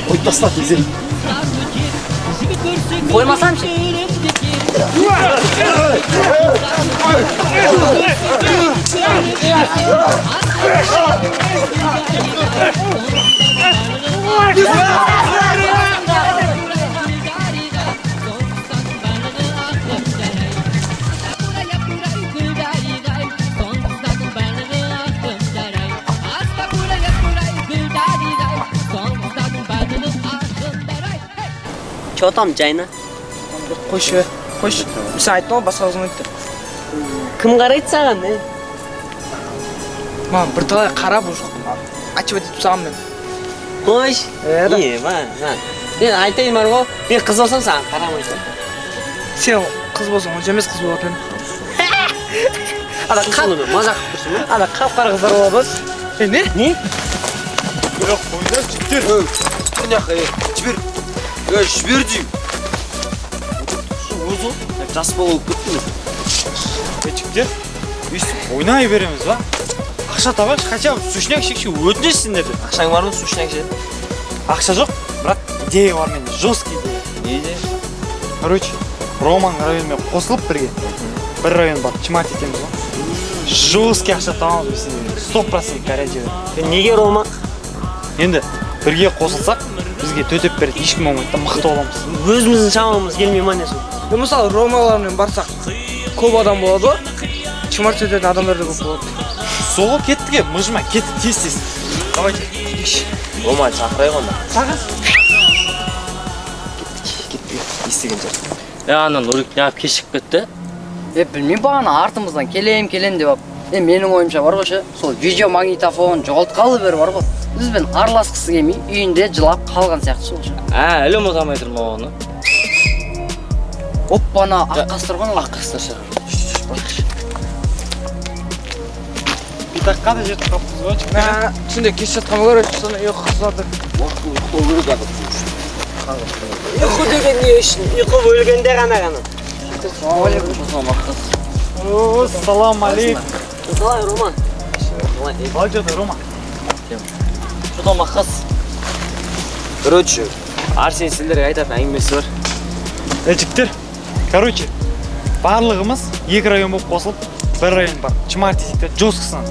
Қойып таста тезел. Қоймасам ше? Че там, жайна? Қойшы, қойшы. Мен саған айттым ғой, басқа қызым айтты. Кім қарайды саған, е? Маған бірталай қарап уже ачып етіп тастағанмын мен. Қойшы. Е, да. Мен айтайын бар ғой, мен қыз болсам саған қарамайтын. Сен қыз болсаң, онша емес қыз болатын. Ана мазақ қылып тұрсың ба? Ана қап-қара қыздар болады. Е, не? Не? Жоқ, қойыңдар, жігіттер. Жібер. Жібер деймін. Өзі жас бала болып кеттім. Жігіттер, өйстіп ойнай береміз ба? Ақша табайықшы, хотя бы сушняк шекші өтініш сендерден. Ақшаң бар ма сушняк ше? Ақша жоқ, бірақ идея бар менде, жесткий идея. Не идея? Короче, Роман районымен қосылып бірге бір район барып чмать етеміз ғой. Жесткий ақша табамыз біз сендерге, 100% гарантия беремін. Неге Рома? Енді бірге қосылсақ, бізге төтеп береді, ешкім болмайды да, мықты боламыз. Өзіміздің шамамыз келмей ма не сол? Мысалы, Ромалармен барсақ, көп адам болады ғой, чмать ететін адамдар да көп болады. Сол кеттік е, мыжма, кеттік тез-тез. Давайте, кетейікші. Рома, шақырайық онда. Шақыр. Кеттік, кеттік, естіген жоқ. Ана Нурик неғып кешігіп кетті? Білмеймін, бағана артымыздан келем, келем деп алып. Менің ойымша бар ғой ше, сол видеомагнитофон жоғалтқалы бері бар ғой. Бізбен араласқысы келмей, үйінде жылап қалған сияқты сол ше. Әлі ұмыта алмай тұрмын оны. Оппана, ақ қастыр ғой. Ақ қастыр шығар. Битаққа да жетіп қалыппыз ғой, жігіттер. Түнде кеш жатқан болар, соны ұйқы қысады. Уақытылы ұйықтау керек адам. Ұйқы деген не үшін? Ұйқы өлгенде ғана ғана. Ассалам алейкум. Қалай, Рома? Қалай жатыр, Рома? Что там, Аққас? Короче, Арсен сендерге айтатын әңгімесі бар. Жігіттер, короче, барлығымыз екі район болып қосылып, бір район бар. Чмарт етейік те, жесткісін.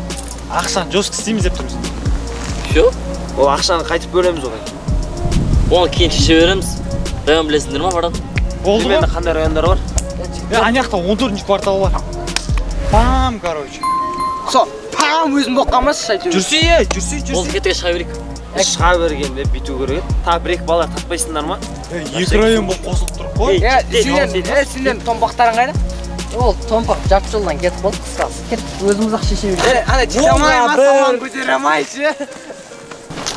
Ақшаны жестко істейміз деп тұрмыз. Все? Ол ақшаны қайтып бөлеміз одан кейін. Оны кейін шеше береміз. Район білесіңдер ма, брат? Болды ғой. Примерно қандай райондар бар? Ана жақта 14-ші квартал бар. Пам, короче. Сол, пам өзім болып қалмашы, әйтеуір. Жүрсе, е, жүрсе, жүрсе. Болды, кеттік, шыға берейік. Шыға бергенде бүйту керек еді. Тағы бір екі бала таппайсыңдар ма? Екі район болып қосылып тұрып қой. Сендердің томпақтарың қайда? Ол томпақ жарты жолдан кетіп қалды, қысқасы. Кеттік, өзіміз ақ шеше берейік. Ана жете алмай ма, салмағын көтере алмай ше.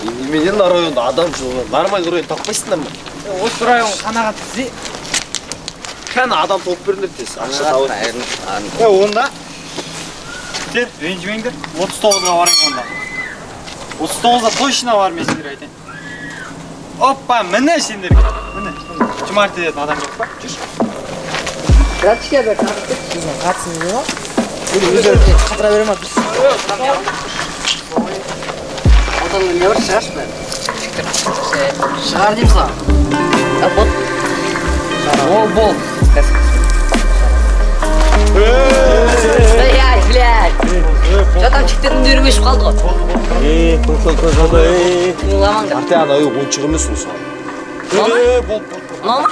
Неменен мына районда адам жоқ, нормальный район таппайсыңдар ма? Осы район қанағат ізде. Кәні адам тауып беріңдер тез, ақша тауып. Онда жігіттер, ренжімеңдер, 39-ға барайық онда. 39-да точно бар, мен сендерге айтайын. Оппа, міне сендерге. Міне, чмарт ететін адам жоқ па? Жүрші. Братишка, бер, тартып кет. Өзің қатысың дейді ма? Өздері қатыра бере ма біз? Отанды не бар, шығаршы бәрі. Шығар деймін саған. Вот. Бол, бол. Эй, блядь. Что там, жігіттердің үндері өшіп қалды ғой. Қимылдамаңдар. Арте ана үй ойыншық емес ол саған. Мынау ма? Бол, бол. Мынау ма?